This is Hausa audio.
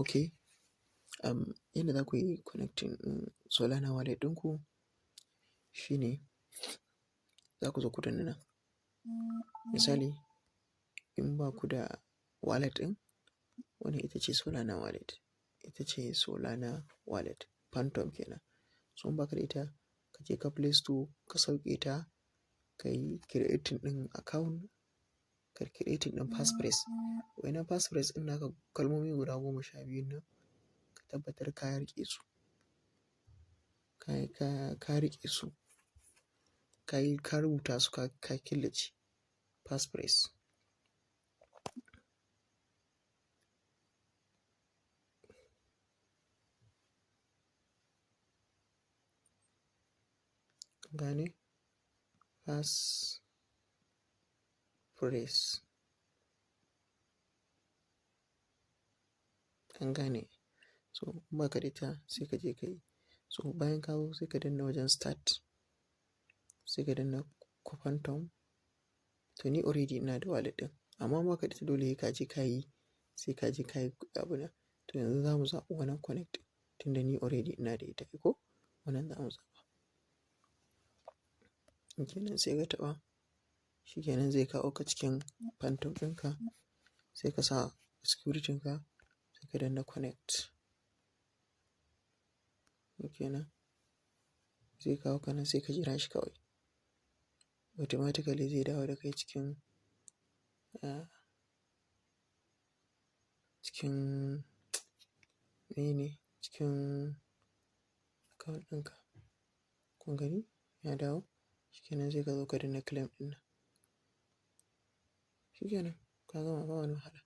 Okay, yanda za ku yi connecting ɗin Solana wallet ɗinku shi ne za ku zo ku danna nan. Misali, in ba ku da wallet ɗin, wannan ita ce Solana wallet. Ita ce Solana wallet, Phantom kenan. So in ba ka da ita, ka je ka Play Store ka sauke ta, ka yi creating ɗin account, ka creating ɗin passphrase. Waɗannan passphrase ɗin naka kalmomi guda 12 nan, ka tabbatar ka riƙe su. Ka riƙe su. Ka yi, ka rubuta su, ka killace passphrase. Gane? Passphrase. An gane? So in ba ka da ita sai ka je ka yi. So bayan ka zo sai ka danna wajen start, sai ka danna Phantom. To ni already ina da wallet ɗin, amma in ba ka da ita dole sai ka je ka yi, sai ka je ka yi abuna. To yanzu za mu zaɓi wannan connect tunda ni already ina da ita ko wannan za mu zaɓa. Kenan sai ka taɓa, shi kenan zai kawo ka cikin Phantom ɗinka, sai ka sa security ka, sai ka danna connect. Kenan zai kawo ka nan sai ka jira shi kawai. Automatically zai dawo da kai cikin mene cikin account ɗinka. Kun gani? Ya dawo. Shi kenan sai ka zo ka danna claim ɗin nan. Shi kenan ka gama ba wani wahala.